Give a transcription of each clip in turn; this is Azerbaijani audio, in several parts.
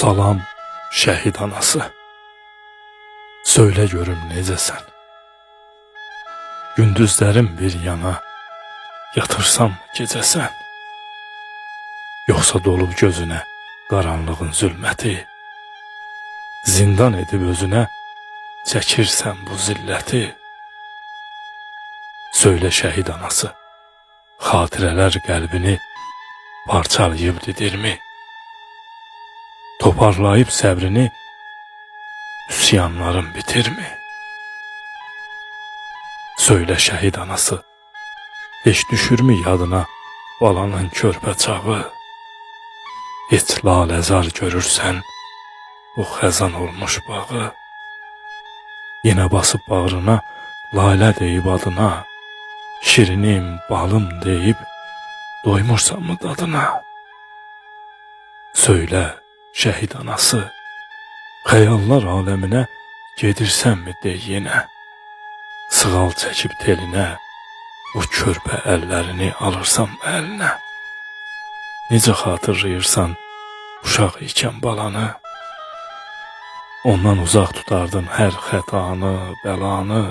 Salam şəhid anası. Söylə görüm necəsən? Gündüzlərim bir yana, yatırsam gecəsən? Yoxsa dolub gözünə qaranlığın zülməti? Zindan edib özünə çəkirsən bu zilləti? Söylə şəhid anası, xatirələr qəlbini parçalayıb didirmi? Toparlayıb səbrini üsyanların bitirmi? Söylə şəhid anası, heç düşürmü yadına balanın körpə çağı? Heç laləzar görürsən bu xəzan olmuş bağı? Yenə basıb bağrına lalə deyib adına, şirinim, balım deyib doymursanmı dadına? Söylə şəhid anası, xəyallar aləminə gedirsənmi de yenə? Sığal çəkib telinə, o körpə əllərini alırsan əlinə? Necə xatırlayırsan uşaq ikən balanı? Ondan uzaq tutardın hər xətanı, bəlanı.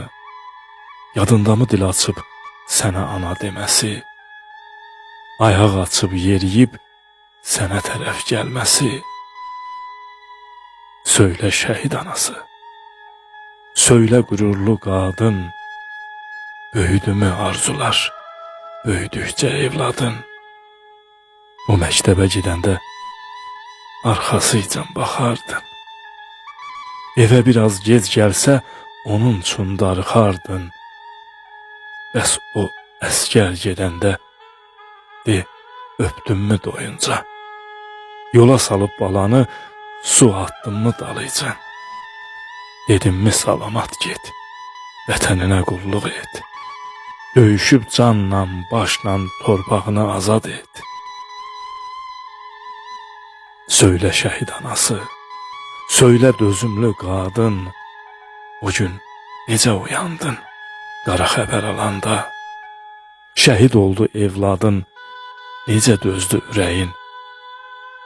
Yadındamı dil açıb sənə ana deməsi? Ayaq açıb yeriyib sənə tərəf gəlməsi? Söylə şəhid anası, söylə qürurlu qadın, böyüdümü arzular, böyüdükcə evladın? O məktəbə gedəndə arxasıcan baxardın. Evə biraz gec gəlsə, onun üçün darıxardın. Bəs o əskər gedəndə, de, öpdünmü doyunca? Yola salıb balanı, su atdınmı dalıcan? Dedimmi salamat get, vətəninə qulluq et. Döyüşüb canla, başla torpağını azad et. Söylə şəhid anası, söylə dözümlü qadın, o gün necə uyandın qara xəbər alanda? Şəhid oldu evladın, necə dözdü ürəyin,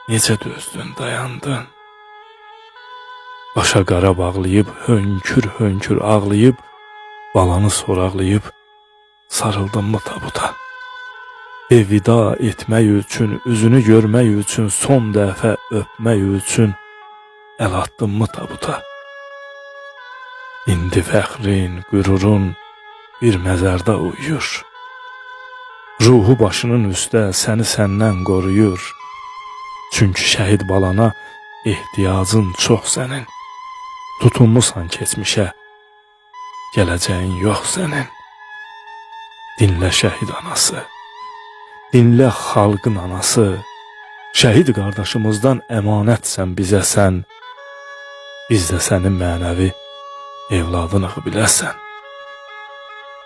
necə dözdün, dayandın? Başa qara bağlayıb, hönkür-hönkür ağlayıb, balanı soraqlayıb, sarıldınmı tabuta? Evida etmək üçün, üzünü görmək üçün, son dəfə öpmək üçün əl atdınmı tabuta? İndi fəxrin, qürurun bir məzarda uyuyur. Ruhu başının üstə səni səndən qoruyur. Çünki şəhid balana ehtiyacın çox sənin. Tutunmusan keçmişə, gələcəyin yox sənin. Dinlə şəhid anası, dinlə xalqın anası. Şəhid qardaşımızdan əmanətsən bizə sən. Biz də sənin mənəvi evladınıq biləsən.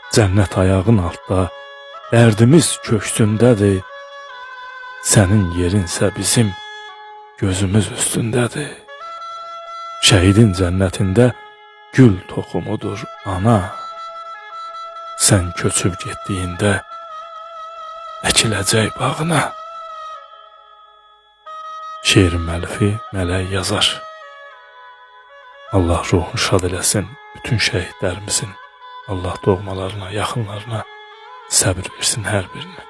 Cənnət ayağın altda, dərdimiz köksündədir. Sənin yerinsə bizim gözümüz üstündədir. Şəhidin cənnətində gül toxumudur ana. Sən köçüb getdiyində əkiləcək bağına. Şeirin müəllifi Mələk Yazar. Allah ruhunu şad eləsin bütün şəhidlərimizin. Allah doğmalarına, yaxınlarına səbir versin hər birinin.